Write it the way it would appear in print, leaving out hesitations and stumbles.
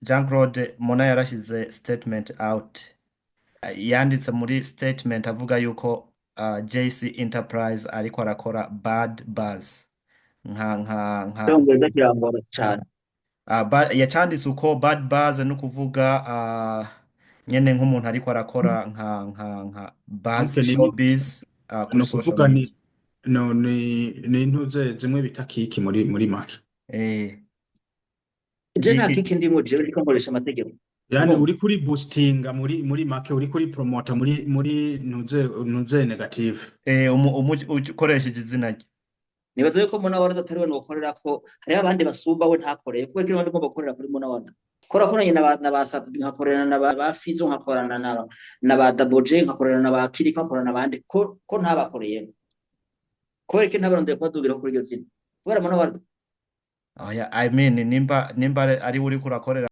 Jean Claude Mona yarashize statement out, yanditse muri statement avuga yuko JC Enterprise ariko arakora bad buzz nka Icyongereza kirangora cyane. Yacanditse uko bad buzz, no kuvuga nyene nk'umuntu ariko arakora nka buzz Donc ni showbiz no kuri social kuvuga ni media. No, ni intuze zimwe bita kiki muri make. Je nta Kiki. Kiki ndimo, jewe ndiko nkoresha amategeko. Yani Urumva? uri kuri boostinga muri make, uri kuri promoter muri ntuze negative. Ukoresheje izina rye. Nibaza yuko Mona Warda atari we nokorera, ko hariho abandi basumba we ntakoreye. Kubera ko ngomba gukorera kuri Mona Warda, kora koranye na ba Sat-B, nkakorana na ba Fizo, nkakorana na ba Daboje, nkakorana na ba Kiriko, nkakorana n'abandi, ko ntabakoreye? Kubera ko ntabarondeye kubadugira kuri iryo zina kubera Mona Warda? Oya, I mean, nimba ari we uriko urakorera.